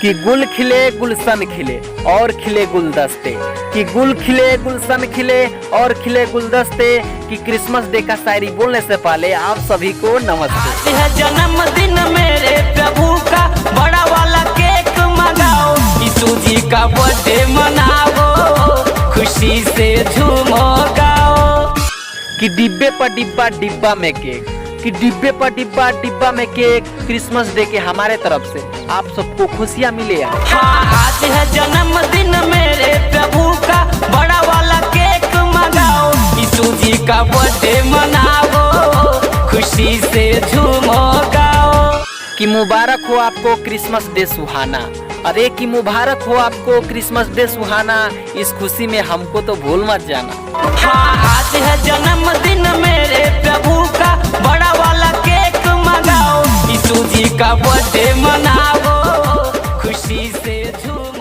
कि गुल खिले गुलशन खिले और खिले गुलदस्ते, कि गुल खिले गुलशन खिले और खिले गुलदस्ते, कि क्रिसमस डे का शायरी बोलने से पहले आप सभी को नमस्ते। है जन्मदिन मेरे प्रभु का, बड़ा वाला केक मंगाओ, यीशु जी का बर्थडे मनाओ, खुशी से झूमो गाओ। कि डिब्बे पर डिब्बा डिब्बा में केक, कि डिब्बे पर डिब्बा डिब्बा में केक, क्रिसमस डे के हमारे तरफ से आप सबको खुशियाँ मिले। हाँ, आज है जन्मदिन मेरे प्रभु का, बड़ा वाला केक मंगाओ, यीशु जी का बर्थडे मनाओ, खुशी से झूमो गाओ। कि मुबारक हो आपको क्रिसमस डे सुहाना, अरे कि मुबारक हो आपको क्रिसमस डे सुहाना, इस खुशी में हमको तो भूल मत जाना। हाँ, आज है जन्मदिन मेरे प्रभु का, बड़ा वाला केक मंगाओ, यीशु जी का बर्थडे मनाओ, खुशी से झूमो।